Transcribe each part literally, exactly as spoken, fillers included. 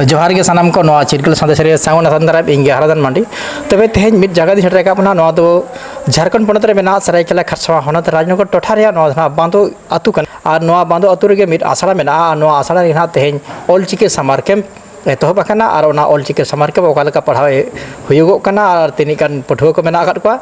ᱡᱚᱦᱟᱨ ᱜᱮ ᱥᱟᱱᱟᱢ ᱠᱚ, ᱱᱚᱣᱟ ᱪᱤᱨᱠᱟᱹᱞ ᱥᱟᱸᱫᱮᱥ ᱨᱮ ᱥᱟᱹᱜᱩᱱ ᱟᱛᱟᱝ ᱫᱟᱨᱟᱢ, ᱤᱧ ᱜᱮ ᱦᱟᱨᱟᱫᱟᱱ ᱢᱟᱱᱰᱤ᱾ ᱛᱚᱵᱮ ᱛᱮᱦᱮᱧ ᱢᱤᱫ ᱡᱟᱭᱜᱟ ᱫᱚᱧ ᱥᱮᱴᱮᱨ ᱟᱠᱟᱫ ᱵᱚᱱᱟ, ᱱᱚᱣᱟ ᱫᱚ ᱡᱷᱟᱲᱠᱷᱚᱸᱰ ᱯᱚᱱᱚᱛ ᱨᱮ ᱢᱮᱱᱟᱜ ᱥᱟᱹᱨᱟᱹᱭᱠᱮᱞᱟ ᱠᱷᱟᱨᱥᱟᱣᱟ ᱦᱚᱱᱚᱛ ᱨᱟᱡᱽᱱᱚᱜᱚᱨ ᱴᱚᱴᱷᱟ ᱨᱮᱭᱟᱜ ᱱᱚᱣᱟ ᱫᱚ ᱱᱟᱦᱟᱜ ᱵᱟᱸᱫᱳ ᱟᱹᱛᱩ ᱠᱟᱱᱟ᱾ ᱟᱨ ᱱᱚᱣᱟ ᱵᱟᱸᱫᱳ ᱟᱹᱛᱩ ᱨᱮᱜᱮ ᱢᱤᱫ ᱟᱥᱲᱟ ᱢᱮᱱᱟᱜᱼᱟ᱾ ᱟᱨ ᱱᱚᱣᱟ ᱟᱥᱲᱟ ᱨᱮᱜᱮ ᱱᱟᱦᱟᱜ ᱛᱮᱦᱮᱧ ᱚᱞ ᱪᱤᱠᱤ ᱥᱟᱢᱟᱨ ᱠᱮᱢᱯ ᱮᱛᱚᱦᱚᱵ ᱟᱠᱟᱱᱟ᱾ ᱟᱨ ᱚᱱᱟ ᱚᱞ ᱪᱤᱠᱤ ᱥᱟᱢᱟᱨ ᱠᱮᱢᱯ ᱚᱠᱟ ᱞᱮᱠᱟ ᱯᱟᱲᱦᱟᱣ ᱦᱩᱭᱩᱜᱚᱜ ᱠᱟᱱᱟ ᱟᱨ ᱛᱤᱱᱟᱹᱜ ᱜᱟᱱ ᱯᱟᱹᱴᱷᱩᱣᱟᱹ ᱠᱚ ᱢᱮᱱᱟᱜ ᱟᱠᱟᱫ ᱠᱚᱣᱟ,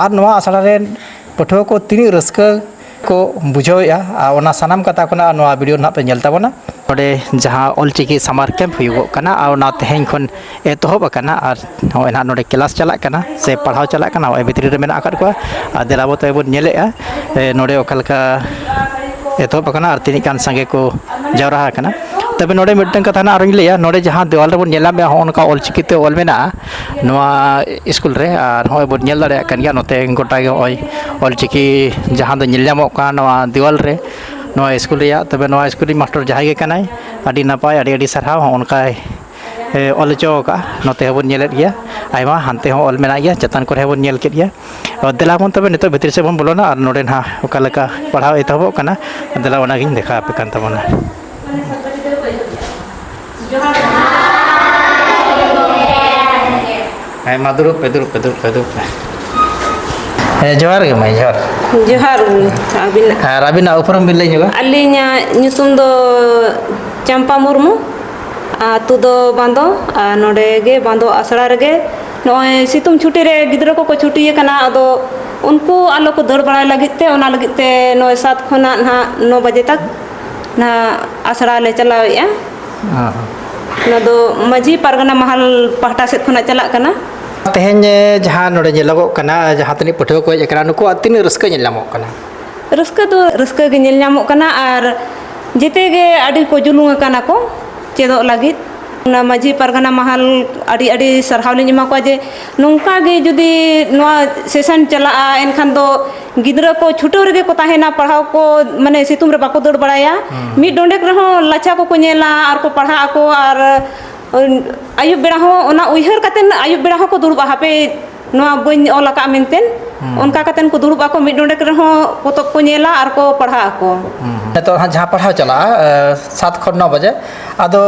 ᱟᱨ ᱱᱚᱣᱟ ᱟᱥᱲᱟ ᱨᱮᱱ ᱯᱟᱹᱴᱷᱩᱣᱟᱹ ᱠᱚ ᱛᱤᱱᱟᱹᱜ ᱨᱟᱹᱥᱠᱟᱹ ᱠᱚ ᱵᱩᱡᱷᱟᱹᱣᱮᱫᱼᱟ, ᱟᱨ ᱚᱱᱟ ᱥᱟᱱᱟᱢ ᱠᱟᱛᱷᱟ ᱠᱚ ᱱᱟᱦᱟᱜ ᱱᱚᱣᱟ ᱵᱷᱤᱰᱤᱭᱳ ᱱᱟᱦᱟᱜ ᱯᱮ ᱧᱮᱞ ᱛᱟᱵᱚᱱᱟ᱾ ᱱᱚᱰᱮ ᱡᱟᱦᱟᱸ ᱚᱞ ᱪᱤᱠᱤ ᱥᱟᱢᱟᱨ ᱠᱮᱢᱯ ᱦᱩᱭᱩᱜᱚᱜ ᱠᱟᱱᱟ, ᱟᱨ ᱚᱱᱟ ᱛᱮᱦᱮᱧ ᱠᱷᱚᱱ ᱮᱛᱚᱦᱚᱵ ᱟᱠᱟᱱᱟ᱾ ᱟᱨ ᱱᱚᱜᱼᱚᱭ ᱱᱟᱦᱟᱜ ᱱᱚᱰᱮ ᱠᱞᱟᱥ ᱪᱟᱞᱟᱜ ᱠᱟᱱᱟ ᱥᱮ ᱯᱟᱲᱦᱟᱣ ᱪᱟᱞᱟᱜ ᱠᱟᱱᱟ, ᱱᱚᱜᱼᱚᱭ ᱵᱷᱤᱛᱨᱤ ᱨᱮ ᱢᱮᱱᱟᱜ ᱟᱠᱟᱫ ᱠᱚᱣᱟ᱾ ᱟᱨ ᱫᱮᱞᱟ ᱵᱚ ᱛᱚᱵᱮ ᱵᱚᱱ ᱧᱮᱞᱮᱫᱼᱟ, ᱮ, ᱱᱚᱰᱮ ᱚᱠᱟ ᱞᱮᱠᱟ ᱮᱛᱚᱦᱚᱵ ᱟᱠᱟᱱᱟ ᱟᱨ ᱛᱤᱱᱟᱹᱜ ᱜᱟᱱ ᱥᱟᱸᱜᱮ ᱠᱚ ᱡᱟᱣᱨᱟ ᱟᱠᱟᱱᱟ᱾ ᱛᱚᱵᱮ ᱱᱚᱰᱮ ᱢᱤᱫᱴᱟᱝ ᱠᱟᱛᱷᱟ ᱱᱟᱦᱟᱜ ᱟᱨᱚᱧ ᱞᱟᱹᱭᱟ, ᱱᱚᱰᱮ ᱡᱟᱦᱟᱸ ᱫᱮᱣᱟᱞ ᱨᱮᱵᱚᱱ ᱧᱮᱞ ᱧᱟᱢᱮᱫᱼᱟ, ᱦᱚᱸᱜᱼᱚ ᱱᱚᱝᱠᱟ ᱚᱞ ᱪᱤᱠᱤ ᱛᱮ ᱚᱞ ᱢᱮᱱᱟᱜᱼᱟ ᱱᱚᱣᱟ ᱥᱠᱩᱞ ᱨᱮ᱾ ᱟᱨ ᱱᱚᱜᱼᱚᱭ ᱵᱚᱱ ᱧᱮᱞ ᱫᱟᱲᱮᱭᱟᱜ ᱠᱟᱱ ᱜᱮᱭᱟ ᱱᱚᱛᱮ ᱜᱚᱴᱟ ᱜᱮ ᱱᱚᱜᱼᱚᱭ ᱚᱞ ᱪᱤᱠᱤ ᱡᱟᱦᱟᱸ ᱫᱚ ᱧᱮᱞ ᱧᱟᱢᱚᱜ ᱠᱟᱱᱟ ᱱᱚᱣᱟ ᱫᱮᱣᱟᱞ ᱨᱮ, ᱱᱚᱣᱟ ᱥᱠᱩᱞ ᱨᱮᱭᱟᱜ᱾ ᱛᱚᱵᱮ ᱱᱚᱣᱟ ᱥᱠᱩᱞ ᱨᱤᱱ ᱢᱟᱥᱴᱟᱨ ᱡᱟᱦᱟᱸᱭ ᱜᱮ ᱠᱟᱱᱟᱭ, ᱟᱹᱰᱤ ᱱᱟᱯᱟᱭ, ᱟᱹᱰᱤ ᱟᱹᱰᱤ ᱥᱟᱨᱦᱟᱣ᱾ ᱦᱚᱸᱜᱼᱚ ᱱᱚᱝᱠᱟᱭ, ᱮ, ᱚᱞ ᱦᱚᱪᱚ ᱟᱠᱟᱫᱼᱟ᱾ ᱱᱚᱛᱮ ᱦᱚᱸᱵᱚᱱ ᱧᱮᱞᱮᱫ ᱜᱮᱭᱟ, ᱟᱭᱢᱟ ᱦᱟᱱᱛᱮ ᱦᱚᱸ ᱚᱞ ᱢᱮᱱᱟᱜ ᱜᱮᱭᱟ, ᱪᱮᱛᱟᱱ ᱠᱚᱨᱮ ᱦᱚᱸᱵᱚᱱ ᱧᱮᱞ ᱠᱮᱫ ᱜᱮᱭᱟ᱾ ᱚ, ᱫᱮᱞᱟ ᱵᱚᱱ ᱛᱚᱵᱮ ᱱᱤᱛᱚᱜ ᱵᱷᱤᱛᱨᱤ ᱥᱮᱫ ᱵᱚᱱ ᱵᱚᱞᱚᱱᱟ ᱟᱨ ᱱᱚᱰᱮ ᱱᱟᱦᱟᱜ ᱚᱠᱟ ᱞᱮᱠᱟ ᱯᱟᱲᱦᱟᱣ ᱮᱛᱚᱦᱚᱵᱚᱜ ᱠᱟᱱᱟ, ᱫᱮᱞᱟ ᱚᱱᱟᱜᱤᱧ ᱫᱮᱠᱷᱟᱣ ᱟᱯᱮ ᱠᱟᱱ ᱛᱟᱵᱚᱱᱟ᱾ ᱦᱮᱸ, ᱢᱟ ᱫᱩᱲᱩᱵ ᱯᱮ, ᱫᱩᱲᱩᱵ ᱯᱮ, ᱫᱩᱲᱩᱵ ᱯᱮ, ᱫᱩᱲᱩᱵ ᱯᱮ᱾ ᱦᱮᱸ, ᱡᱚᱦᱟᱨ ᱜᱮ ᱢᱟᱹᱭ, ᱡᱚᱦᱟᱨ᱾ ᱡᱚᱦᱟᱨ ᱜᱮ᱾ ᱟᱹᱵᱤᱱᱟᱜ? ᱟᱨ ᱟᱹᱵᱤᱱᱟᱜ ᱩᱯᱨᱩᱢ ᱵᱤᱱ ᱞᱟᱹᱭ ᱧᱚᱜᱟ? ᱟᱹᱞᱤᱧᱟᱜ ᱧᱩᱛᱩᱢ ᱫᱚ ᱪᱟᱢᱯᱟ ᱢᱩᱨᱢᱩ, ᱟᱹᱛᱩ ᱫᱚ ᱵᱟᱸᱫᱚ, ᱟᱨ ᱱᱚᱰᱮ ᱜᱮ ᱵᱟᱸᱫᱚ ᱟᱥᱲᱟ ᱨᱮᱜᱮ ᱱᱚᱜᱼᱚᱭ ᱥᱤᱛᱩᱝ ᱪᱷᱩᱴᱤ ᱨᱮ ᱜᱤᱫᱽᱨᱟᱹ ᱠᱚᱠᱚ ᱪᱷᱩᱴᱤ ᱟᱠᱟᱱᱟ, ᱟᱫᱚ ᱩᱱᱠᱩ ᱟᱞᱚ ᱠᱚ ᱫᱟᱹᱲ ᱵᱟᱲᱟᱭ ᱞᱟᱹᱜᱤᱫ ᱛᱮ, ᱚᱱᱟ ᱞᱟᱹᱜᱤᱫ ᱛᱮ ᱱᱚᱜᱼᱚᱭ ᱥᱟᱛ ᱠᱷᱚᱱᱟᱜ ᱱᱟᱦᱟᱜ ᱱᱚ ᱵᱟᱡᱮ ᱛᱟᱠ ᱱᱟᱦᱟᱜ ᱟᱥᱲᱟ ᱞᱮ ᱪᱟᱞᱟᱣᱮᱫᱼᱟ᱾ ᱚ᱾ ᱚᱱᱟ ᱫᱚ ᱢᱟᱹᱡᱷᱤ ᱯᱟᱨᱜᱟᱱᱟ ᱢᱟᱦᱟᱞ ᱯᱟᱦᱴᱟ ᱥᱮᱫ ᱠᱷᱚᱱᱟᱜ ᱪᱟᱞᱟᱜ ᱠᱟᱱᱟ᱾ ᱛᱮᱦᱮᱧ, ᱮ, ᱡᱟᱦᱟᱸ ᱱᱚᱰᱮ ᱧᱮᱞᱚᱜᱚᱜ ᱠᱟᱱᱟ, ᱡᱟᱦᱟᱸ ᱛᱤᱱᱟᱹᱜ ᱯᱟᱹᱴᱷᱩᱣᱟᱹ ᱠᱚ ᱦᱮᱡ ᱟᱠᱟᱱᱟ, ᱱᱩᱠᱩᱣᱟᱜ ᱛᱤᱱᱟᱹᱜ ᱨᱟᱹᱥᱠᱟᱹ ᱧᱮᱞ ᱧᱟᱢᱚᱜ ᱠᱟᱱᱟ? ᱨᱟᱹᱥᱠᱟᱹ ᱫᱚ ᱨᱟᱹᱥᱠᱟᱹ ᱜᱮ ᱧᱮᱞ ᱧᱟᱢᱚᱜ ᱠᱟᱱᱟ, ᱟᱨ ᱡᱮᱛᱮ ᱜᱮ ᱟᱹᱰᱤ ᱠᱚ ᱡᱩᱞᱩᱝ ᱟᱠᱟᱱᱟ ᱠᱚ ᱪᱮᱫᱚᱜ ᱞᱟᱹᱜᱤᱫ᱾ ᱚᱱᱟ ᱢᱟᱹᱡᱷᱤ ᱯᱟᱨᱜᱟᱱᱟ ᱢᱟᱦᱟᱞ ᱟᱹᱰᱤ ᱟᱹᱰᱤ ᱥᱟᱨᱦᱟᱣ ᱞᱤᱧ ᱮᱢᱟ ᱠᱚᱣᱟ ᱡᱮ ᱱᱚᱝᱠᱟ ᱜᱮ ᱡᱩᱫᱤ ᱱᱚᱣᱟ ᱥᱮᱥᱚᱱ ᱪᱟᱞᱟᱜᱼᱟ, ᱮᱱᱠᱷᱟᱱ ᱫᱚ ᱜᱤᱫᱽᱨᱟᱹ ᱠᱚ ᱪᱷᱩᱴᱟᱹᱣ ᱨᱮᱜᱮ ᱠᱚ ᱛᱟᱦᱮᱱᱟ, ᱯᱟᱲᱦᱟᱣ ᱠᱚ, ᱢᱟᱱᱮ, ᱥᱤᱛᱩᱝ ᱨᱮ ᱵᱟᱠᱚ ᱫᱟᱹᱲ ᱵᱟᱲᱟᱭᱟ᱾ ᱦᱩᱸ᱾ ᱢᱤᱫ ᱰᱚᱸᱰᱮᱠ ᱨᱮᱦᱚᱸ ᱞᱟᱪᱷᱟ ᱠᱚᱠᱚ ᱧᱮᱞᱟ ᱟᱨ ᱠᱚ ᱯᱟᱲᱦᱟᱜ ᱟᱠᱚ, ᱟᱨ ᱟᱹᱭᱩᱵ ᱵᱮᱲᱟ ᱦᱚᱸ, ᱚᱱᱟ ᱩᱭᱦᱟᱹᱨ ᱠᱟᱛᱮᱫ ᱟᱹᱭᱩᱵ ᱵᱮᱲᱟ ᱦᱚᱸᱠᱚ ᱫᱩᱲᱩᱵᱼᱟ, ᱦᱟᱯᱮ ᱱᱚᱣᱟ ᱵᱟᱹᱧ ᱚᱞ ᱟᱠᱟᱫᱼᱟ ᱢᱮᱱᱛᱮ᱾ ᱦᱩᱸ᱾ ᱚᱱᱠᱟ ᱠᱟᱛᱮ ᱠᱚ ᱫᱩᱲᱩᱵ ᱟᱠᱚ, ᱢᱤᱫ ᱰᱚᱸᱰᱮᱠ ᱨᱮᱦᱚᱸ ᱯᱚᱛᱚᱵ ᱠᱚ ᱧᱮᱞᱟ ᱟᱨ ᱠᱚ ᱯᱟᱲᱦᱟᱜ ᱟᱠᱚ᱾ ᱦᱩᱸ, ᱦᱩᱸ᱾ ᱱᱤᱛᱚᱜ ᱦᱟᱸᱜ ᱡᱟᱦᱟᱸ ᱯᱟᱲᱦᱟᱣ ᱪᱟᱞᱟᱜᱼᱟ, ᱮ, ᱥᱟᱛ ᱠᱷᱚᱱ ᱱᱚ ᱵᱟᱡᱮ, ᱟᱫᱚ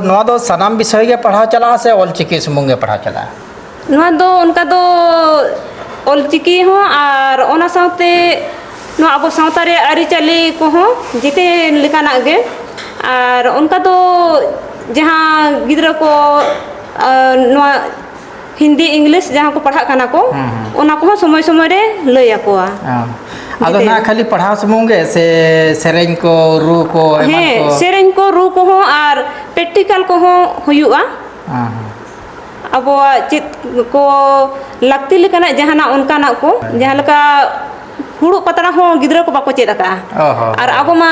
ᱱᱚᱣᱟ ᱫᱚ ᱥᱟᱱᱟᱢ ᱵᱤᱥᱚᱭ ᱜᱮ ᱯᱟᱲᱦᱟᱣ ᱪᱟᱞᱟᱜᱼᱟ ᱥᱮ ᱚᱞ ᱪᱤᱠᱤ ᱥᱩᱢᱩᱝ ᱜᱮ ᱯᱟᱲᱦᱟᱣ ᱪᱟᱞᱟᱜᱼᱟ? ᱱᱚᱣᱟ ᱫᱚ ᱚᱱᱠᱟ ᱫᱚ ᱚᱞ ᱪᱤᱠᱤ ᱦᱚᱸ ᱟᱨ ᱚᱱᱟ ᱥᱟᱶᱛᱮ ᱱᱚᱣᱟ ᱟᱵᱚ ᱥᱟᱶᱛᱟ ᱨᱮᱭᱟᱜ ᱟᱹᱨᱤᱪᱟᱹᱞᱤ ᱠᱚᱦᱚᱸ ᱡᱮᱛᱮ ᱞᱮᱠᱟᱱᱟᱜ ᱜᱮ᱾ ᱟᱨ ᱚᱱᱠᱟ ᱫᱚ ᱡᱟᱦᱟᱸ ᱜᱤᱫᱽᱨᱟᱹ ᱠᱚ, ᱟᱨ ᱱᱚᱣᱟ ᱦᱤᱱᱫᱤ, ᱤᱝᱞᱤᱥ ᱡᱟᱦᱟᱸ ᱠᱚ ᱯᱟᱲᱦᱟᱜ ᱠᱟᱱᱟ ᱠᱚ, ᱦᱩᱸ, ᱦᱩᱸ᱾ ᱚᱱᱟ ᱠᱚᱦᱚᱸ ᱥᱚᱢᱚᱭ ᱥᱚᱢᱚᱭ ᱨᱮ ᱞᱟᱹᱭ ᱟᱠᱚᱣᱟ᱾ ᱚ᱾ ᱟᱫᱚ ᱡᱮᱛᱮ᱾ ᱱᱟᱦᱟᱜ ᱠᱷᱟᱹᱞᱤ ᱯᱟᱲᱦᱟᱣ ᱥᱩᱢᱩᱝ ᱜᱮ ᱥᱮ ᱥᱮᱨᱮᱧ ᱠᱚ, ᱨᱩ ᱠᱚ, ᱮᱢᱟᱱ ᱦᱮᱸ, ᱠᱚ? ᱥᱮᱨᱮᱧ ᱠᱚ, ᱨᱩ ᱠᱚᱦᱚᱸ ᱟᱨ practical ᱠᱚᱦᱚᱸ ᱦᱩᱭᱩᱜᱼᱟ᱾ ᱦᱮᱸ, ᱦᱮᱸ᱾ ᱟᱵᱚᱣᱟᱜ ᱪᱮᱫ ᱠᱚ ᱞᱟᱹᱠᱛᱤ ᱞᱮᱠᱟᱱᱟᱜ ᱡᱟᱦᱟᱱᱟᱜ ᱚᱱᱠᱟᱱᱟᱜ ᱠᱚ, ᱦᱳᱭ᱾ ᱡᱟᱦᱟᱸ ᱞᱮᱠᱟ ᱯᱷᱩᱲᱩᱜ ᱯᱟᱛᱲᱟ ᱦᱚᱸ ᱜᱤᱫᱽᱨᱟᱹ ᱠᱚ ᱵᱟᱠᱚ ᱪᱮᱫ ᱟᱠᱟᱫᱼᱟ᱾ ᱚ ᱦᱚᱸ, ᱟᱨ ᱦᱚᱸ᱾ ᱟᱵᱚ ᱢᱟ,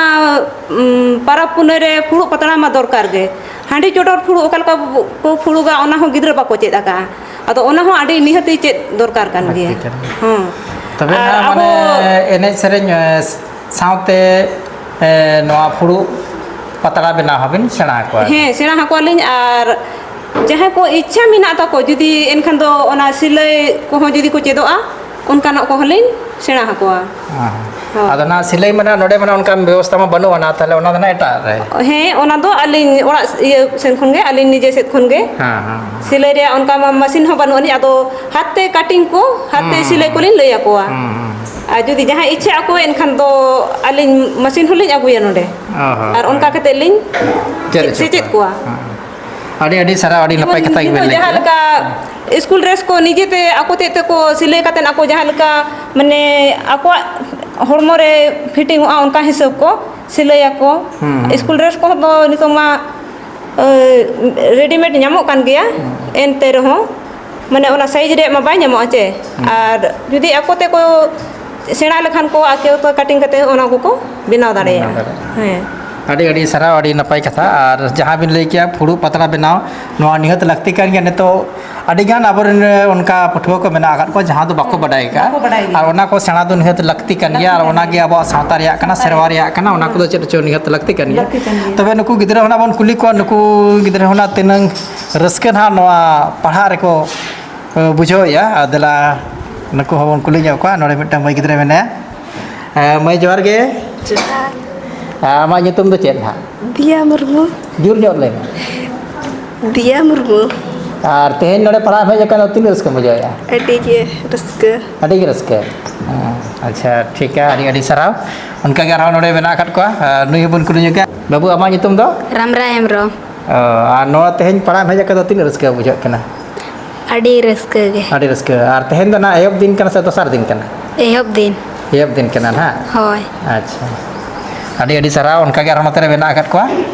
ᱩᱢ, ᱯᱟᱨᱟᱵᱽ ᱯᱩᱱᱟᱹᱭ ᱨᱮ ᱯᱷᱩᱲᱩᱜ ᱯᱟᱛᱲᱟ ᱢᱟ ᱫᱚᱨᱠᱟᱨ ᱜᱮ᱾ ᱦᱟᱺᱰᱤ ᱪᱚᱰᱚᱨ ᱯᱷᱩᱲᱩᱜ ᱚᱠᱟ ᱞᱮᱠᱟ ᱠᱚ ᱯᱷᱩᱲᱩᱜᱟ, ᱚᱱᱟ ᱦᱚᱸ ᱜᱤᱫᱽᱨᱟᱹ ᱵᱟᱠᱚ ᱪᱮᱫ ᱟᱠᱟᱫᱼᱟ᱾ ᱟᱫᱚ ᱚᱱᱟ ᱦᱚᱸ ᱟᱹᱰᱤ ᱱᱤᱦᱟᱹᱛᱤ ᱪᱮᱫ ᱫᱚᱨᱠᱟᱨ ᱠᱟᱱ ᱜᱮᱭᱟ᱾ ᱞᱟᱹᱠᱛᱤ ᱠᱟᱱᱟ᱾ ᱦᱚᱸ᱾ ᱛᱚᱵᱮ ᱟᱨ ᱱᱟᱦᱟᱜ ᱟᱵᱚ ᱢᱟᱱᱮ ᱮᱱᱮᱡ ᱥᱮᱨᱮᱧ, ᱮ, ᱥᱟᱶᱛᱮ, ᱮ, ᱱᱚᱣᱟ ᱯᱷᱩᱲᱩᱜ ᱯᱟᱛᱲᱟ ᱵᱮᱱᱟᱣ ᱦᱚᱸᱵᱤᱱ ᱥᱮᱬᱟ ᱟᱠᱚᱣᱟ? ᱦᱮᱸ, ᱥᱮᱬᱟ ᱟᱠᱚᱣᱟᱞᱤᱧ᱾ ᱟᱨ ᱡᱟᱦᱟᱸᱭ ᱠᱚ ᱤᱪᱪᱷᱟ ᱢᱮᱱᱟᱜ ᱛᱟᱠᱚ, ᱡᱩᱫᱤ ᱮᱱᱠᱷᱟᱱ ᱫᱚ ᱚᱱᱟ ᱥᱤᱞᱟᱹᱭ ᱠᱚᱦᱚᱸ ᱡᱩᱫᱤ ᱠᱚ ᱪᱮᱫᱚᱜᱼᱟ, ᱚᱱᱠᱟᱱᱟᱜ ᱠᱚᱦᱚᱸ ᱞᱤᱧ ᱥᱮᱬᱟ ᱟᱠᱚᱣᱟ᱾ ᱦᱮᱸ᱾ ᱦᱳᱭ᱾ ᱟᱫᱚ ᱱᱟᱦᱟᱜ ᱥᱤᱞᱟᱹᱭ ᱢᱟ ᱱᱟᱦᱟᱜ ᱱᱚᱰᱮ ᱢᱟ ᱱᱟᱦᱟᱜ ᱚᱱᱠᱟᱱ ᱵᱮᱵᱚᱥᱛᱷᱟ ᱢᱟ ᱵᱟᱹᱱᱩᱜ ᱟᱱᱟ, ᱛᱟᱦᱚᱞᱮ ᱚᱱᱟ ᱫᱚ ᱱᱟᱦᱟᱜ ᱮᱴᱟᱜ ᱨᱮ? ᱦᱮᱸ, ᱚᱱᱟ ᱫᱚ ᱟᱹᱞᱤᱧ ᱚᱲᱟᱜ ᱤᱭᱟᱹ ᱥᱮᱱ ᱠᱷᱚᱱ ᱜᱮ, ᱟᱹᱞᱤᱧ ᱱᱤᱡᱮ ᱥᱮᱫ ᱠᱷᱚᱱ ᱜᱮ᱾ ᱦᱮᱸ, ᱦᱮᱸ, ᱦᱮᱸ᱾ ᱥᱤᱞᱟᱹᱭ ᱨᱮᱭᱟᱜ ᱚᱱᱠᱟ ᱢᱟ ᱢᱮᱥᱤᱱ ᱦᱚᱸ ᱵᱟᱹᱱᱩᱜ ᱟᱹᱱᱤᱡ, ᱟᱫᱚ ᱦᱟᱛ ᱛᱮ ᱠᱟᱴᱤᱝ ᱠᱚ, ᱦᱟᱛ ᱛᱮ ᱦᱩᱸ, ᱥᱤᱞᱟᱹᱭ ᱦᱩᱸ, ᱠᱚᱞᱤᱧ ᱞᱟᱹᱭ ᱟᱠᱚᱣᱟ᱾ ᱦᱩᱸ, ᱦᱩᱸ᱾ ᱟᱨ ᱡᱩᱫᱤ ᱡᱟᱦᱟᱸᱭ ᱤᱪᱪᱷᱟᱹᱜ ᱟᱠᱚ, ᱮᱱᱠᱷᱟᱱ ᱫᱚ ᱟᱹᱞᱤᱧ ᱢᱮᱥᱤᱱ ᱦᱚᱸᱞᱤᱧ ᱟᱹᱜᱩᱭᱟ ᱱᱚᱰᱮ᱾ ᱚ ᱦᱚᱸ, ᱟᱨ ᱚᱱᱠᱟ ᱦᱳᱭ᱾ ᱠᱟᱛᱮ ᱞᱤᱧ ᱪᱮᱫ ᱦᱚᱪᱚ ᱥᱮᱪᱮᱫ ᱠᱚᱣᱟ᱾ ᱠᱚᱣᱟ᱾ ᱦᱮᱸ᱾ ᱟᱹᱰᱤ, ᱟᱹᱰᱤ ᱥᱟᱨᱦᱟᱣ, ᱟᱹᱰᱤ ᱱᱟᱯᱟᱭ ᱡᱮᱢᱚᱱ ᱠᱟᱛᱷᱟ ᱜᱮᱵᱮᱱ ᱱᱤᱛᱚᱜ ᱞᱟᱹᱭ ᱡᱟᱦᱟᱸ ᱠᱮᱫᱟ᱾ ᱞᱮᱠᱟ ᱥᱠᱩᱞ ᱰᱨᱮᱥ ᱠᱚ ᱱᱤᱡᱮᱛᱮ ᱟᱠᱚ ᱛᱮᱫ ᱛᱮᱠᱚ ᱥᱤᱞᱟᱹᱭ ᱠᱟᱛᱮᱫ ᱟᱠᱚ ᱡᱟᱦᱟᱸ ᱞᱮᱠᱟ, ᱢᱟᱱᱮ, ᱟᱠᱚᱣᱟᱜ ᱦᱚᱲᱢᱚ ᱨᱮ ᱯᱷᱤᱴᱤᱝᱚᱜᱼᱟ, ᱚᱱᱠᱟ ᱦᱤᱥᱟᱹᱵ ᱠᱚ ᱥᱤᱞᱟᱹᱭᱟᱠᱚ᱾ ᱦᱩᱸ, ᱦᱩᱸ᱾ ᱥᱠᱩᱞ ᱰᱨᱮᱥ ᱠᱚᱦᱚᱸ ᱫᱚ ᱱᱤᱛᱚᱜ ᱢᱟ, ᱮ, ᱨᱮᱰᱤᱢᱮᱰ ᱧᱟᱢᱚᱜ ᱠᱟᱱ ᱜᱮᱭᱟ, ᱦᱩᱸ᱾ ᱮᱱᱛᱮ ᱨᱮᱦᱚᱸ, ᱢᱟᱱᱮ, ᱚᱱᱟ ᱥᱟᱭᱤᱡᱽ ᱨᱮᱭᱟᱜ ᱢᱟ ᱵᱟᱭ ᱧᱟᱢᱚᱜᱼᱟ ᱪᱮ? ᱦᱩᱸ᱾ ᱟᱨ ᱡᱩᱫᱤ ᱟᱠᱚ ᱛᱮᱠᱚ ᱥᱮᱬᱟ ᱞᱮᱠᱷᱟᱱ ᱠᱚ, ᱟᱠᱚ ᱛᱮ ᱠᱟᱴᱤᱝ ᱠᱟᱛᱮ ᱚᱱᱟ ᱠᱚᱠᱚ ᱵᱮᱱᱟᱣ ᱵᱮᱱᱟᱣ ᱫᱟᱲᱮᱭᱟᱜᱼᱟ᱾ ᱫᱟᱲᱮᱭᱟᱜᱼᱟ᱾ ᱦᱮᱸ᱾ ᱟᱹᱰᱤ, ᱟᱹᱰᱤ ᱥᱟᱨᱦᱟᱣ, ᱟᱹᱰᱤ ᱱᱟᱯᱟᱭ ᱠᱟᱛᱷᱟ᱾ ᱟᱨ ᱡᱟᱦᱟᱸ ᱵᱤᱱ ᱞᱟᱹᱭ ᱠᱮᱜᱼᱟ, ᱯᱷᱩᱲᱩᱜ ᱯᱟᱛᱲᱟ ᱵᱮᱱᱟᱣ, ᱱᱚᱣᱟ ᱱᱤᱦᱟᱹᱛ ᱞᱟᱹᱠᱛᱤ ᱠᱟᱱ ᱜᱮᱭᱟ᱾ ᱱᱤᱛᱚᱜ ᱟᱹᱰᱤ ᱜᱟᱱ ᱟᱵᱚᱨᱮᱱ ᱚᱱᱠᱟ ᱯᱟᱹᱴᱷᱩᱣᱟᱹ ᱠᱚ ᱢᱮᱱᱟᱜ ᱟᱠᱟᱫ ᱠᱚᱣᱟ, ᱡᱟᱦᱟᱸ ᱫᱚ ᱵᱟᱠᱚ ᱦᱮᱸ, ᱵᱟᱰᱟᱭ ᱟᱠᱟᱫᱼᱟ᱾ ᱵᱟᱠᱚ ᱵᱟᱰᱟᱭ ᱜᱮᱭᱟ᱾ ᱟᱨ ᱚᱱᱟ ᱠᱚ ᱥᱮᱬᱟ ᱫᱚ ᱱᱤᱦᱟᱹᱛ ᱞᱟᱹᱠᱛᱤ ᱠᱟᱱ ᱞᱟᱹᱠᱛᱤ ᱜᱮᱭᱟ, ᱟᱨ ᱠᱟᱱ ᱚᱱᱟ ᱜᱮ ᱜᱮᱭᱟ᱾ ᱟᱵᱚᱣᱟᱜ ᱥᱟᱶᱛᱟ ᱨᱮᱭᱟᱜ ᱠᱟᱱᱟ, ᱥᱟᱶᱛᱟ ᱥᱮᱨᱣᱟ ᱨᱮᱭᱟᱜ᱾ ᱨᱮᱭᱟᱜ ᱠᱟᱱᱟ, ᱚᱱᱟ ᱠᱚᱫᱚ ᱦᱮᱸ᱾ ᱪᱮᱫ ᱦᱚᱪᱚ ᱱᱤᱦᱟᱹᱛ ᱞᱟᱹᱠᱛᱤ ᱠᱟᱱ ᱜᱮᱭᱟ᱾ ᱞᱟᱹᱠᱛᱤ ᱠᱟᱱ ᱜᱮᱭᱟ᱾ ᱛᱚᱵᱮ ᱱᱩᱠᱩ ᱜᱤᱫᱽᱨᱟᱹ ᱦᱚᱸ ᱱᱟᱜ ᱵᱚᱱ ᱠᱩᱞᱤ ᱠᱚᱣᱟ, ᱱᱩᱠᱩ ᱜᱤᱫᱽᱨᱟᱹ ᱦᱚᱸ ᱱᱟᱜ ᱛᱤᱱᱟᱹᱝ ᱨᱟᱹᱥᱠᱟᱹ ᱱᱟᱜ ᱱᱚᱣᱟ ᱯᱟᱲᱦᱟᱜ ᱨᱮᱠᱚ ᱵᱩᱡᱷᱟᱹᱣᱮᱫᱼᱟ᱾ ᱟᱨ ᱫᱮᱞᱟ, ᱱᱩᱠᱩ ᱦᱚᱸᱵᱚᱱ ᱠᱩᱞᱤ ᱧᱚᱜ ᱠᱚᱣᱟ᱾ ᱱᱚᱰᱮ ᱢᱤᱫᱴᱟᱝ ᱢᱟᱹᱭ ᱜᱤᱫᱽᱨᱟᱹ ᱢᱮᱱᱟᱭᱟ᱾ ᱦᱮᱸ, ᱢᱟᱹᱭ, ᱡᱚᱦᱟᱨ ᱜᱮ᱾ ᱡᱚᱦᱟᱨ᱾ ᱟᱨ ᱟᱢᱟᱜ ᱧᱩᱛᱩᱢ ᱫᱚ ᱪᱮᱫ ᱦᱟᱸᱜ? ᱫᱤᱭᱟ ᱢᱩᱨᱢᱩ᱾ ᱡᱳᱨ ᱧᱚᱜ ᱞᱟᱹᱭ ᱢᱮ᱾ ᱫᱤᱭᱟ ᱢᱩᱨᱢᱩ᱾ ᱟᱨ ᱛᱮᱦᱮᱧ ᱱᱚᱰᱮ ᱯᱟᱲᱦᱟᱜ ᱮᱢ ᱦᱮᱡ ᱟᱠᱟᱱᱟ, ᱛᱤᱱᱟᱹᱜ ᱨᱟᱹᱥᱠᱟᱹᱢ ᱵᱩᱡᱷᱟᱹᱣᱮᱫᱼᱟ? ᱟᱹᱰᱤ ᱜᱮ ᱨᱟᱹᱥᱠᱟᱹ᱾ ᱟᱹᱰᱤ ᱜᱮ ᱨᱟᱹᱥᱠᱟᱹ᱾ ᱦᱮᱸ, ᱟᱪᱪᱷᱟ, ᱴᱷᱤᱠᱟ, ᱟᱹᱰᱤ ᱟᱹᱰᱤ ᱥᱟᱨᱦᱟᱣ᱾ ᱚᱱᱠᱟᱜᱮ ᱟᱨᱦᱚᱸ ᱱᱚᱰᱮ ᱢᱮᱱᱟᱜ ᱟᱠᱟᱫ ᱠᱚᱣᱟ᱾ ᱟᱨ ᱱᱩᱭ ᱦᱚᱸᱵᱚᱱ ᱠᱩᱞᱤ ᱧᱚᱜᱟ᱾ ᱵᱟᱹᱵᱩ, ᱟᱢᱟᱜ ᱧᱩᱛᱩᱢ ᱫᱚ? ᱨᱟᱢᱨᱟᱭ ᱦᱮᱢᱵᱨᱚᱢ᱾ ᱚ, ᱟᱨ ᱱᱚᱣᱟ ᱛᱮᱦᱮᱧ ᱯᱟᱲᱦᱟᱜ ᱮᱢ ᱦᱮᱡ ᱟᱠᱟᱱᱟ, ᱛᱤᱱᱟᱹᱜ ᱨᱟᱹᱥᱠᱟᱹ ᱵᱩᱡᱷᱟᱹᱜ ᱠᱟᱱᱟ? ᱟᱹᱰᱤ ᱨᱟᱹᱥᱠᱟᱹ ᱜᱮ᱾ ᱟᱹᱰᱤ ᱨᱟᱹᱥᱠᱟᱹ᱾ ᱟᱨ ᱛᱮᱦᱮᱧ ᱫᱚ ᱱᱟᱜ ᱮᱦᱚᱵ ᱫᱤᱱ ᱠᱟᱱᱟ ᱥᱮ ᱫᱚᱥᱟᱨ ᱫᱤᱱ ᱠᱟᱱᱟ? ᱮᱦᱚᱵ ᱫᱤᱱ᱾ ᱮᱦᱚᱵ ᱫᱤᱱ ᱠᱟᱱᱟ ᱱᱟᱜ? ᱦᱳᱭ᱾ ᱟᱪᱪᱷᱟ, ᱟᱹᱰᱤ ᱟᱹᱰᱤ ᱥᱟᱨᱦᱟᱣ᱾ ᱚᱱᱠᱟᱜᱮ ᱟᱨᱦᱚᱸ ᱱᱚᱛᱮ ᱨᱮ ᱢᱮᱱᱟᱜ ᱟᱠᱟᱫ ᱠᱚᱣᱟ᱾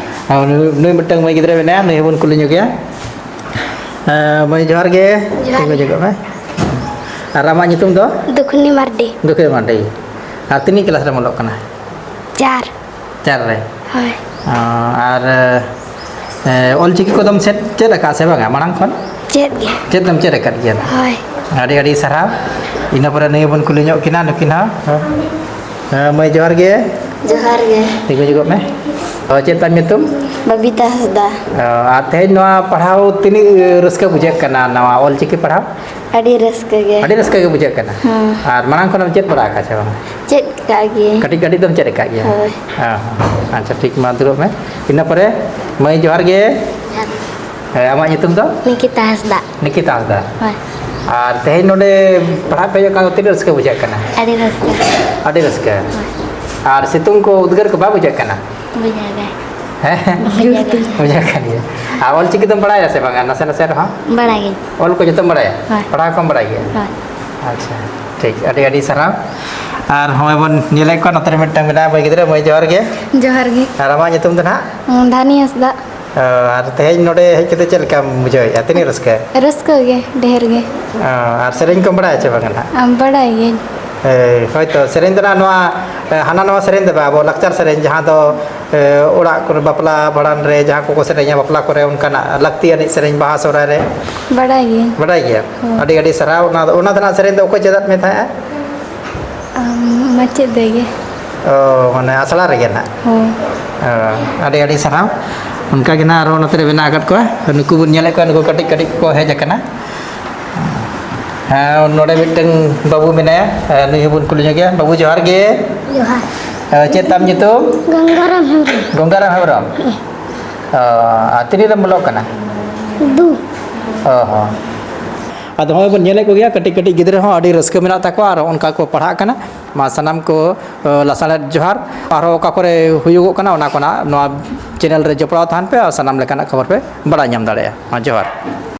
ᱟᱨ ᱱᱩᱭ, ᱱᱩᱭ ᱢᱤᱫᱴᱟᱝ ᱢᱟᱹᱭ ᱜᱤᱫᱽᱨᱟᱹ ᱢᱮᱱᱟᱭᱟ, ᱱᱩᱭ ᱦᱚᱸᱵᱚᱱ ᱠᱩᱞᱤ ᱧᱚᱜᱮᱭᱟ᱾ ᱦᱮᱸ, ᱢᱟᱹᱭ, ᱡᱚᱦᱟᱨ ᱜᱮ᱾ ᱡᱚᱦᱟᱨ ᱛᱤᱸᱜᱩ ᱜᱮ᱾ ᱧᱚᱜᱚᱜ ᱢᱮ᱾ ᱟᱨ ᱟᱢᱟᱜ ᱧᱩᱛᱩᱢ ᱫᱚ? ᱫᱩᱠᱷᱱᱤ ᱢᱟᱨᱰᱤ᱾ ᱫᱩᱠᱷᱱᱤ ᱢᱟᱨᱰᱤ᱾ ᱟᱨ ᱛᱤᱱᱟᱹᱜ ᱠᱞᱟᱥ ᱨᱮᱢ ᱚᱞᱚᱜ ᱠᱟᱱᱟ? ᱪᱟᱨ᱾ ᱪᱟᱨ ᱨᱮ? ᱦᱳᱭ᱾ ᱚ, ᱟᱨ, ᱮ, ᱚᱞᱪᱤᱠᱤ ᱠᱚᱫᱚᱢ ᱪᱮᱫ, ᱪᱮᱫ ᱟᱠᱟᱫᱼᱟ ᱥᱮ ᱵᱟᱝᱟ ᱢᱟᱲᱟᱝ ᱠᱷᱚᱱ? ᱪᱮᱫ ᱜᱮ᱾ ᱪᱮᱫ ᱫᱚᱢ ᱪᱮᱫ ᱟᱠᱟᱫ ᱜᱮᱭᱟ ᱱᱟᱜ? ᱦᱳᱭ᱾ ᱟᱹᱰᱤ ᱟᱹᱰᱤ ᱥᱟᱨᱦᱟᱣ᱾ ᱤᱱᱟᱹ ᱯᱚᱨᱮ ᱱᱩᱭ ᱵᱚᱱ ᱠᱩᱞᱤ ᱧᱚᱜ ᱠᱤᱱᱟ, ᱱᱩᱠᱤᱱ ᱦᱚᱸ᱾ ᱦᱮᱸ, ᱢᱟᱹᱭ, ᱡᱚᱦᱟᱨ ᱜᱮ᱾ ᱡᱚᱦᱟᱨ ᱜᱮ᱾ ᱛᱤᱸᱜᱩ ᱧᱚᱜᱚᱜ ᱢᱮ᱾ ᱚ, ᱪᱮᱫ ᱛᱟᱢ ᱧᱩᱛᱩᱢ? ᱵᱟᱵᱤᱛᱟ ᱦᱟᱸᱥᱫᱟ᱾ ᱚ, ᱟᱨ ᱛᱮᱦᱮᱧ ᱱᱚᱣᱟ ᱯᱟᱲᱦᱟᱣ ᱛᱤᱱᱟᱹᱜ ᱨᱟᱹᱥᱠᱟᱹ ᱵᱩᱡᱷᱟᱹᱜ ᱠᱟᱱᱟ, ᱱᱚᱣᱟ ᱚᱞᱪᱤᱠᱤ ᱯᱟᱲᱦᱟᱣ? ᱟᱹᱰᱤ ᱨᱟᱹᱥᱠᱟᱹ ᱜᱮ᱾ ᱟᱹᱰᱤ ᱨᱟᱹᱥᱠᱟᱹ ᱜᱮ ᱵᱩᱡᱷᱟᱹᱜ ᱠᱟᱱᱟ᱾ ᱦᱮᱸ᱾ ᱟᱨ ᱢᱟᱲᱟᱝ ᱠᱷᱚᱱᱮᱢ ᱪᱮᱫ ᱵᱟᱲᱟ ᱟᱠᱟᱫ ᱪᱮ ᱵᱟᱝ? ᱪᱮᱫ ᱠᱟᱜ ᱜᱤᱭᱟᱹᱧ᱾ ᱠᱟᱹᱴᱤᱡ ᱠᱟᱹᱴᱤᱡ ᱫᱚᱢ ᱪᱮᱫ ᱟᱠᱟᱫ ᱜᱮᱭᱟ? ᱦᱳᱭ᱾ ᱦᱮᱸ, ᱦᱮᱸ᱾ ᱟᱪᱪᱷᱟ, ᱴᱷᱤᱠ, ᱢᱟ ᱫᱩᱲᱩᱵ ᱢᱮ᱾ ᱤᱱᱟᱹ ᱯᱚᱨᱮ, ᱢᱟᱹᱭ, ᱡᱚᱦᱟᱨ ᱜᱮ᱾ ᱡᱚᱦᱟᱨ ᱜᱮ᱾ ᱦᱮᱸ, ᱟᱢᱟᱜ ᱧᱩᱛᱩᱢ ᱫᱚ? ᱱᱤᱠᱤᱛᱟ ᱦᱟᱸᱥᱫᱟ᱾ ᱱᱤᱠᱤᱛᱟ ᱦᱟᱸᱥᱫᱟ᱾ ᱦᱳᱭ᱾ ᱟᱨ ᱛᱮᱦᱮᱧ ᱱᱚᱰᱮ ᱯᱟᱲᱦᱟᱜ ᱯᱮ ᱦᱮᱡ ᱟᱠᱟᱱ ᱫᱚ ᱛᱤᱱᱟᱹᱜ ᱨᱟᱹᱥᱠᱟᱹ ᱵᱩᱡᱷᱟᱹᱜ ᱠᱟᱱᱟ? ᱟᱹᱰᱤ ᱨᱟᱹᱥᱠᱟᱹ᱾ ᱟᱹᱰᱤ ᱨᱟᱹᱥᱠᱟᱹ᱾ ᱦᱳᱭ᱾ ᱟᱨ ᱥᱤᱛᱩᱝ ᱠᱚ, ᱩᱫᱽᱜᱟᱹᱨ ᱠᱚ ᱵᱟᱭ ᱵᱩᱡᱷᱟᱹᱜ ᱠᱟᱱᱟ? ᱵᱩᱡᱷᱟᱹᱜ ᱜᱮ᱾ ᱦᱮᱸ? ᱵᱩᱡᱷᱟᱹᱜ ᱜᱮ᱾ ᱵᱩᱡᱷᱟᱹᱜ ᱠᱟᱱ ᱜᱮᱭᱟ᱾ ᱟᱨ ᱚᱞ ᱪᱤᱠᱤ ᱫᱚᱢ ᱵᱟᱲᱟᱭᱟ ᱥᱮ ᱵᱟᱝᱟ, ᱱᱟᱥᱮ ᱱᱟᱥᱮ ᱨᱮᱦᱚᱸ? ᱵᱟᱲᱟᱭ ᱜᱮ᱾ ᱚᱞ ᱠᱚ ᱡᱚᱛᱚᱢ ᱵᱟᱲᱟᱭᱟ? ᱦᱳᱭ᱾ ᱯᱟᱲᱦᱟᱣ ᱠᱚᱢ ᱵᱟᱲᱟᱭ ᱜᱮᱭᱟ? ᱦᱳᱭ᱾ ᱟᱪᱪᱷᱟ, ᱴᱷᱤᱠ, ᱟᱹᱰᱤ ᱟᱹᱰᱤ ᱥᱟᱨᱦᱟᱣ᱾ ᱟᱨ ᱦᱚᱸᱜᱼᱚᱭ ᱵᱚᱱ ᱧᱮᱞᱮᱫ ᱠᱚᱣᱟ, ᱱᱚᱛᱮ ᱨᱮ ᱢᱤᱫᱴᱟᱝ ᱢᱮᱱᱟᱭᱟ ᱢᱟᱹᱭ ᱜᱤᱫᱽᱨᱟᱹ᱾ ᱢᱟᱹᱭ, ᱡᱚᱦᱟᱨ ᱜᱮ᱾ ᱡᱚᱦᱟᱨ ᱜᱮ᱾ ᱟᱨ ᱟᱢᱟᱜ ᱧᱩᱛᱩᱢ ᱫᱚ ᱱᱟᱦᱟᱜ? ᱫᱷᱟᱱᱤ ᱦᱟᱸᱥᱫᱟ᱾ ᱚ, ᱟᱨ ᱛᱮᱦᱮᱧ ᱱᱚᱰᱮ ᱦᱮᱡ ᱠᱟᱛᱮ ᱪᱮᱫ ᱞᱮᱠᱟᱢ ᱵᱩᱡᱷᱟᱹᱣᱮᱫᱼᱟ? ᱛᱤᱱᱟᱹᱜ ᱨᱟᱹᱥᱠᱟᱹ? ᱨᱟᱹᱥᱠᱟᱹ ᱜᱮ, ᱰᱷᱮᱨ ᱜᱮ᱾ ᱚ, ᱟᱨ ᱥᱮᱨᱮᱧ ᱠᱚᱢ ᱵᱟᱲᱟᱭᱟ ᱪᱮ ᱵᱟᱝᱟ ᱱᱟᱦᱟᱜ? ᱟᱢ ᱵᱟᱲᱟᱭ ᱜᱤᱭᱟᱹᱧ᱾ ᱮ, ᱦᱳᱭ ᱛᱚ, ᱥᱮᱨᱮᱧ ᱫᱚ ᱱᱟᱦᱟᱜ ᱱᱚᱣᱟ, ᱮ, ᱦᱟᱱᱟ ᱱᱟᱣᱟ ᱥᱮᱨᱮᱧ ᱫᱚ ᱵᱟᱝ, ᱟᱵᱚ ᱞᱟᱠᱪᱟᱨ ᱥᱮᱨᱮᱧ, ᱡᱟᱦᱟᱸ ᱫᱚ, ᱮ, ᱚᱲᱟᱜ ᱠᱚᱨᱮ ᱵᱟᱯᱞᱟ ᱵᱷᱟᱸᱰᱟᱱ ᱨᱮ ᱡᱟᱦᱟᱸ ᱠᱚᱠᱚ ᱥᱮᱨᱮᱧᱟ, ᱵᱟᱯᱞᱟ ᱠᱚᱨᱮ ᱚᱱᱠᱟᱱᱟᱜ ᱞᱟᱹᱠᱛᱤ ᱟᱹᱱᱤᱡ ᱥᱮᱨᱮᱧ, ᱵᱟᱦᱟ ᱥᱚᱦᱨᱟᱭ ᱨᱮ᱾ ᱵᱟᱲᱟᱭ ᱜᱤᱭᱟᱹᱧ᱾ ᱵᱟᱲᱟᱭ ᱜᱮᱭᱟ? ᱦᱳᱭ᱾ ᱟᱹᱰᱤ ᱟᱹᱰᱤ ᱥᱟᱨᱦᱟᱣ᱾ ᱚᱱᱟ ᱫᱚ, ᱚᱱᱟ ᱫᱚ ᱱᱟᱦᱟᱜ ᱥᱮᱨᱮᱧ ᱫᱚ ᱚᱠᱚᱭ ᱪᱮᱫᱟᱜ ᱢᱮ ᱛᱟᱦᱮᱸᱫᱼᱟ? ᱟᱢ, ᱢᱟᱪᱮᱫ ᱫᱟᱹᱭ ᱜᱮ᱾ ᱚ, ᱢᱟᱱᱮ ᱟᱥᱲᱟ ᱨᱮᱜᱮ ᱱᱟᱦᱟᱜ? ᱦᱳᱭ᱾ ᱚ, ᱟᱹᱰᱤ ᱟᱹᱰᱤ ᱥᱟᱨᱦᱟᱣ᱾ ᱚᱱᱠᱟ ᱜᱮ ᱱᱟᱦᱟᱜ ᱟᱨᱦᱚᱸ ᱱᱚᱛᱮ ᱨᱮ ᱢᱮᱱᱟᱜ ᱟᱠᱟᱫ ᱠᱚᱣᱟ᱾ ᱱᱩᱠᱩ ᱵᱚᱱ ᱧᱮᱞᱮᱫ ᱠᱚᱣᱟ, ᱱᱩᱠᱩ ᱠᱟᱹᱴᱤᱡ ᱠᱟᱹᱴᱤᱡ ᱠᱚ ᱦᱮᱡ ᱟᱠᱟᱱᱟ᱾ ᱦᱮᱸ, ᱱᱚᱰᱮ ᱢᱤᱫᱴᱟᱝ ᱵᱟᱹᱵᱩ ᱢᱮᱱᱟᱭᱟ, ᱱᱩᱭ ᱦᱚᱸᱵᱚᱱ ᱠᱩᱞᱤ ᱧᱚᱜᱮᱭᱟ᱾ ᱵᱟᱹᱵᱩ, ᱡᱚᱦᱟᱨ ᱜᱮ᱾ ᱡᱚᱦᱟᱨ᱾ ᱪᱮᱫ ᱛᱟᱢ ᱧᱩᱛᱩᱢ? ᱜᱚᱝᱜᱟᱨᱟᱢ ᱦᱮᱢᱵᱨᱚᱢ᱾ ᱜᱚᱝᱜᱟᱨᱟᱢ ᱦᱮᱢᱵᱨᱚᱢ᱾ ᱚ, ᱟᱨ ᱛᱤᱱᱟᱹᱜ ᱨᱮᱢ ᱚᱞᱚᱜ ᱠᱟᱱᱟ? ᱫᱩ᱾ ᱚ ᱦᱚᱸ᱾ ᱟᱫᱚ ᱦᱚᱸᱜᱼᱚᱭ ᱵᱚᱱ ᱧᱮᱞᱮᱫ ᱠᱚᱜᱮᱭᱟ, ᱠᱟᱹᱴᱤᱡ ᱠᱟᱹᱴᱤᱡ ᱜᱤᱫᱽᱨᱟᱹ ᱦᱚᱸ ᱟᱹᱰᱤ ᱨᱟᱹᱥᱠᱟᱹ ᱢᱮᱱᱟᱜ ᱛᱟᱠᱚᱣᱟ ᱟᱨ ᱚᱱᱠᱟ ᱠᱚ ᱯᱟᱲᱦᱟᱜ ᱠᱟᱱᱟ᱾ ᱢᱟ ᱥᱟᱱᱟᱢ ᱠᱚ, ᱚ, ᱞᱟᱥᱟᱲᱦᱮᱫ ᱡᱚᱦᱟᱨ᱾ ᱟᱨᱦᱚᱸ ᱚᱠᱟ ᱠᱚᱨᱮ ᱦᱩᱭᱩᱜᱚᱜ ᱠᱟᱱᱟ, ᱚᱱᱟ ᱠᱚ ᱱᱟᱜ ᱱᱚᱣᱟ channel ᱨᱮ ᱡᱚᱯᱲᱟᱣ ᱛᱟᱦᱮᱱ ᱯᱮ ᱟᱨ ᱥᱟᱱᱟᱢ ᱞᱮᱠᱟᱱᱟᱜ ᱠᱷᱚᱵᱚᱨ ᱯᱮ ᱵᱟᱲᱟᱭ ᱧᱟᱢ ᱫᱟᱲᱮᱭᱟᱜᱼᱟ᱾ ᱢᱟ ᱡᱚᱦᱟᱨ᱾